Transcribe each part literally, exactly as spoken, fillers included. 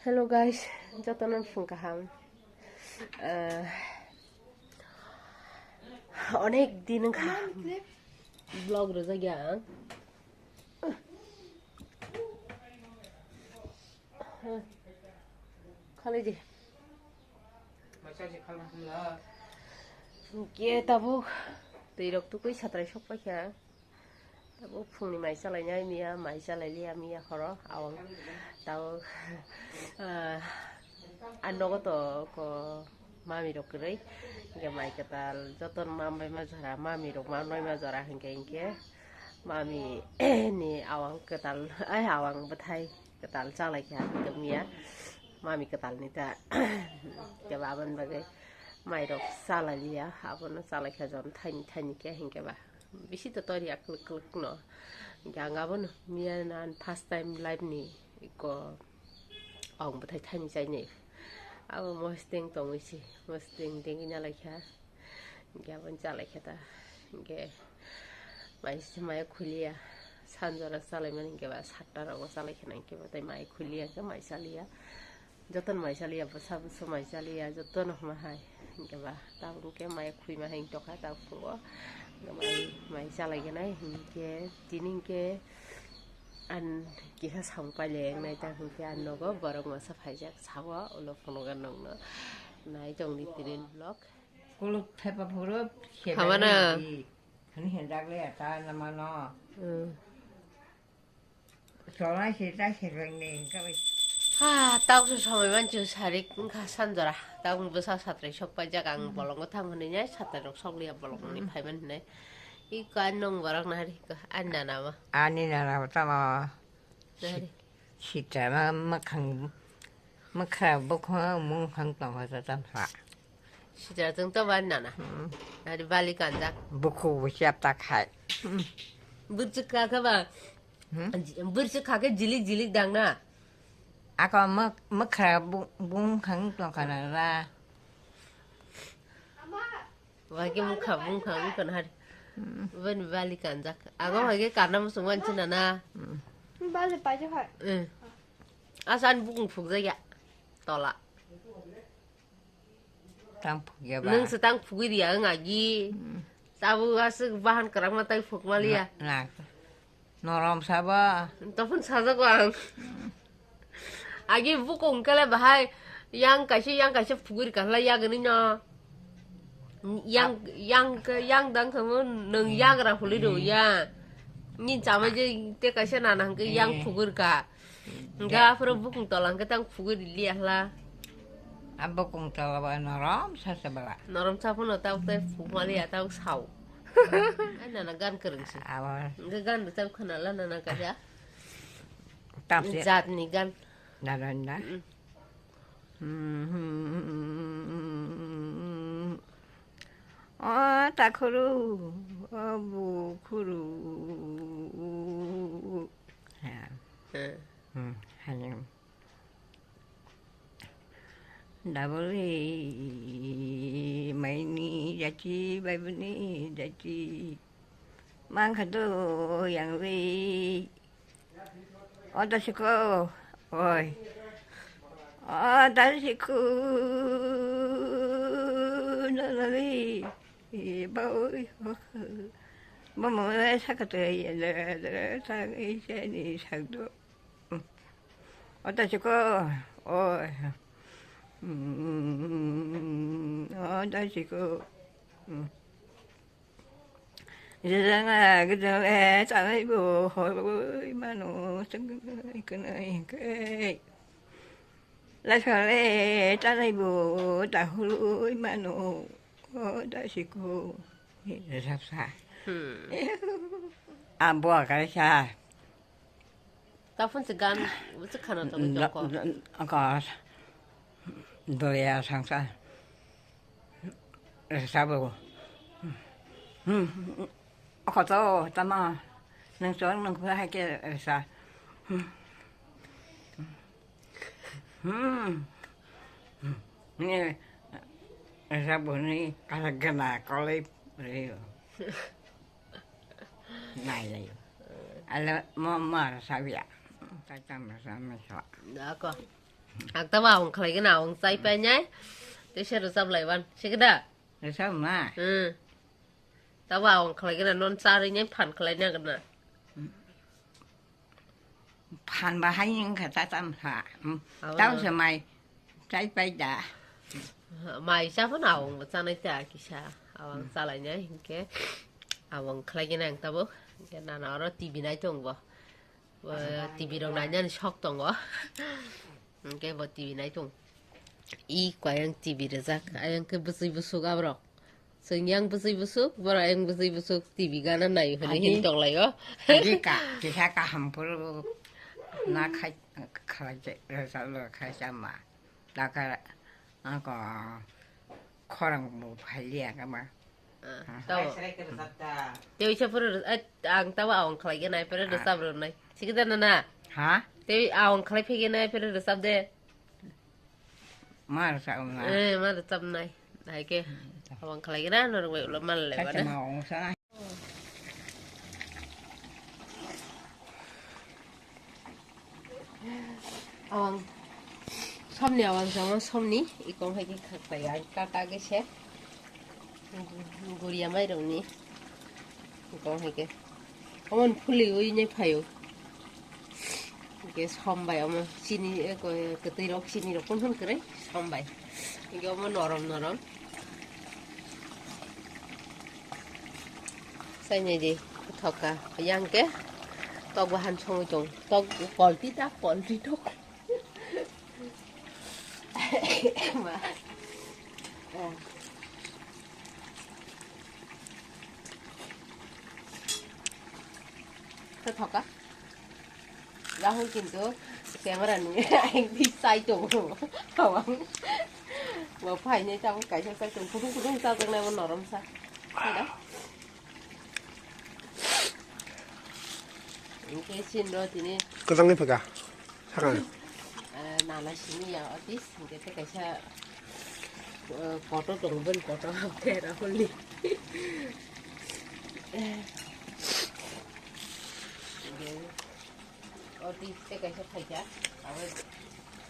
Hello guys, jotono phung kaham. Eh, onek din wngkha vlog rwjakya ang. Khalai di. Hinkhe tabuk twi rok tukui satrai sok paikha. Tabuk phungni mai chalainai miya, mai chalailiya miya horo, awang tabuk, ah, a nogo to ko mami rok kwrwi, hinkhe mai kwtal joto ma bai ma jora, mami rok ma bai ma jora hinkhe, hinkhe mami ni awang kwtal, ai awang bwthai kwtal chalaikha hinkhe miya, mami kwtalni ta kebo aboni bagwi mairok chalailiya, abono chalaikha jon thaini thaini khe hinkhe ba. Bisi to tor ya kwlwk kwlwk no. Hinkhe ang abono miya nan first time life ni iko awang bwthai thaini chainai. Abo mosting tongwi si, mosting dengwi nalaikha. Hinkhe aboni chalaikha ta. Hinkhe mai se maya khuliya. Sanjora chalaimani hinkhe ba satta rogo chalaikha na hinkhe ba tei mai khuliya hinkhe mai chaliya. Jotono mai chaliya, bwsa bwsa mai chaliya, jotono hwnma hai. Hinkhe ba, tabuk hinkhe mai khwima hai tongkha, tabuk phungo. Mai, mai chalai gwnai, hinkhe tini hinkhe an kisa samung pailai wngnai, ta hinkhe an nogo borok masa phaijak, sao ulo phunukha nokno. Nai tongdi tini vlog. Kuluk thepa phuru Hamana. Khani hendak le ata namano. Hmm. Cholai se ta se rengni hinkhe bai. Ha, tau se somoi manchu sarik wngkha sanjora. Tau bwsa satrai sok paijak ang bolongo thang hwnwi nai satrai rok sok liya bolongni phaiman hwnwi. Iko ani nong borok nahari ko ani nana ma. Ani nana ma tamo. Nahari. Sitra ma makhang Mwkha bukhuk mung phang tongo ta tamsa. Sitra tong to ban nana. Hmm. Ari bali kanjak. Bukhuk bo siap ta khai. Hmm. Burchuk kha kha ba. Hmm? Burchuk kha khe jilik jilik dang na. Ako mwk-, mwkha bu-, bung khang tong khana ra. Wahai khe mukha, mukha, mukha nahar. Hmm. Bani bali kanjak. Ago hai khe karna musung wan china na. Hmm. Bali paijak hai. Eh. Asa ani bukung phukjak ya. Tola. Tang phukya ba. Nung se tang phugwi riya wng agi. Hmm. Tabu aswk bahan kwrak ma tai phuk maliya. Na, na. Norom sabo. Topon sajago ang. Agi bukung kele bahai yang kaisa yang kaisa phugwi rika hwlai yagwni no. Yang, yang ke, yang dang khamu nung yagra huli do ya. Ni chamai je te kaisa nana hwnkhe yang phugwi rika. Hwnkhe aphuru bukung tola hwnkhe tang phugwi liya hwla. A bukung tola ba norom sa se bala. Norom sa phano tabuk tai phuk maliya tabuk sao. Ai nana gan kwrwng se. Abo. Hwnkhe gan rwchap khwnala nana kaisa. Tamse. Jatni gan. Dada da. Mm. O takhuru, o bukhuru. Ha. Hmm. Hmm, hani. Dabole maini jachi, baibuni jachi. Mangkha do yang wi. O da siko, oi. O da siko, no no wi. Ba oi. Ba mo sakate ya da da ta ise ni sakdo. O da siko, oi. O da siko. Jajanga gajang e tanai bo horoi mano tangai kanai kai. Lasale tanai bo tahului mano o dasiko. Sapsa. Hmm. Abo kaisa. Taphun se gan se khana tongwi tongko. Aka doya sangsa. Sabo. Hmm. Ako to tama. Nang chong nang kula hake sa. Hmm. Ni sabo ni kala gana kolai. Nai lai. Ala mo mar sabia. Tatam sama sa. Dako. Ang tabo awang khlai gana, awang chai pai nai. Tei se rwchap lai ban. Se kida? Rwchap ma? Hmm. Tabo awang khlai gana, non charwi nai phan khlai na gana. Phan ba hai wngkha ta tam kha. Hmm. Abo Tau no. se mai. Chai pai da. Mai cha phano awang bo chanai ta kisa. Awang chalai nai hinkhe. Awang khlai gana ang tabo. Hinkhe nana oro T V nai tong bo. Bo T V rok nainani sok tongo. Hwnkhe bo T V nai tong. I koi ang T V rijak, ayang khe bwswi bwswk aborok. Chwng yang bwswi bwswk, borok ayang bwswi bwswk T V gana nai hwnwi Agi. hin tonglaio. Agi ka, kisa kaham phuru na khai, khalai je, rwchap lo khai chama. Dakar, ako, khorang bo phailia kama. Ah, Ah. tao. Tei uisa pura rw-, eh, ang tao awang khlai gana, pura Ah. rwchap rwnai. Sikida nana. Ha? Tei awang khlai phai gana, pura rwchap de. Ma rwchap na. Eh, ma rwchap nai. Hai ke. Hmm. Awang khlai gana, norok bai ulo mal le Khacha bana. ma awang sa. Awang somni awang sama somni ikong hai ke khaklai ang kata ke se guria mai rong ni ikong hai ke omon phuli ui ne phayo ke som bai omo chini eko ketui rok chini rok kun kun kre som bai ke omo norom norom. Sainai di, thoka. Yang ke tok bahan songwi tong. Tok polti ta, polti tok. Ma. Eh. Thoka. Rahul kintu camera ni ang di sai tongo. Hawang. Bo phainai tabuk kaisa sai tongo. Kudung kudung chajaknai bo norom sa. Sai da? Hwnkhe chini ro tini. Kwchangni phaga. Sakang. Eh, nana simi ya otis. Hwnkhe tei kaisa, eh, kotor tongo, boni kotor hapkhe Rahulni. Oti tei kaisa phaikha, abo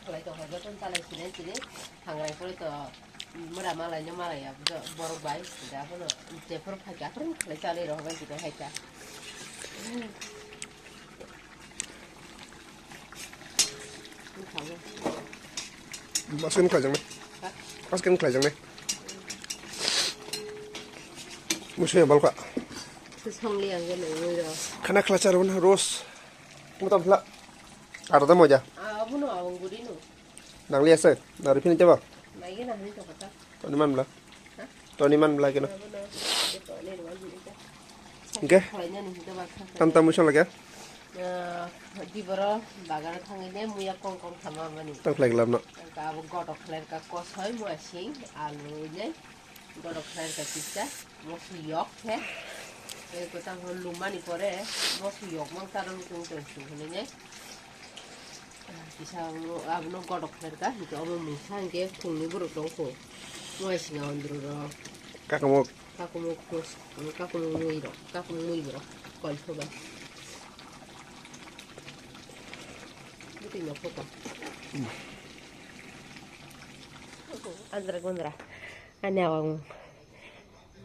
khlai tongkha, jotono chalai sinai sini, thangrai phuru to mura malai no malai ya, borok bai, da phano jephuru phaikha, aphuru khlai chalai rok bai sini haikha. Aswk khlaijaknai. Aswk khlaijaknai. Musuya balkha. Khana khlai charo na ros. Mutam phla. Arda moja. Abono awang guri no. Nangli ase. Nari phini teba. Nai gana hani to kata. Toni man bla. Toni man bla keno. Hwnkhe? Tamtam muisa lage? Di boro bagaro thangwi ne muya kong kong thama mani. Tang khlai glabno. Abo gotok khlai ka kosoi muasing alu ne gotok khlai ka kisa mosu yok khe. Ko tang lumani pore mosu yok mang taro tung tung hwnwi ne. Kisa abono gotok khlai ka, hwnkhe omo mungsa hwnkhe phungni borok tong kho. Muasing a ondro rok. Kakumuk. Kakumuk, kakumuk mui rok, kakumuk mui borok. Kol pho bai. Bwtwi no pho ka. Andra gondra. Ani awang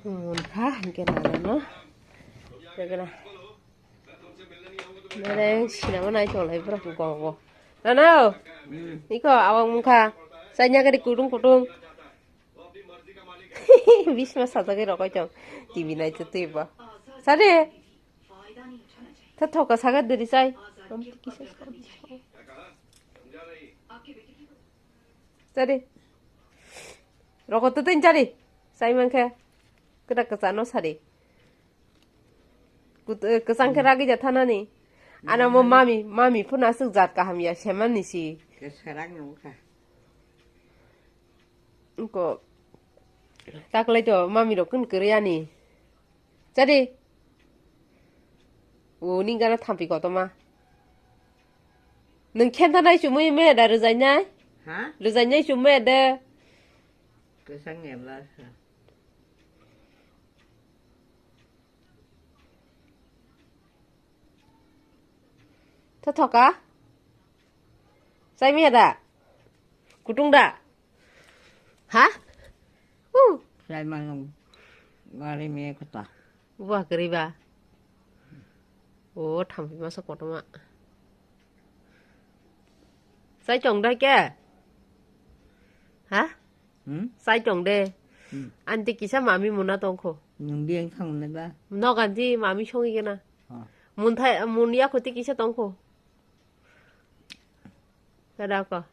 munkha, hwnkhe nana no. Nana sinama nai tolai borok gogo. Nana, iko awang mungkha. Chanya gari kutung kutung. Bisma sajagwi rokoi tong. T V nai twi bo. Sade. Ta thoka saga diri sai. Sade. Rokoi to tin chari. Sai mankhe. Kwdak kwchano sari. Kut-, eh, kwchang khe ragwi ja thanani. Ano mo mami, mami phano aswk jat kaham ya, seman ni si. Kwchwrang nungkha. Ko. Taklai to mami rok kun kwrwi ani. Chadi. O ni gana thampi kotorma. Nwng khenta nai chumui me da rwjai nai? Ha? Rwjai nai chumui de. Kwchang ya bla sa. Tha thoka? Chai miya da? Kutung da? Ha? Uh. Sai manung gari me kota. Buah keriba. Oh, thampi masa kotoma. Sai tong da ke? Ha? Hmm? Sai tong de. Hmm. Anti kisa mami muna tongkho. Nung di ang thang na ba? Nok anti mami songi kena. Ha. Mun thai, mun ya khoti kisa tongkho. Kada ko.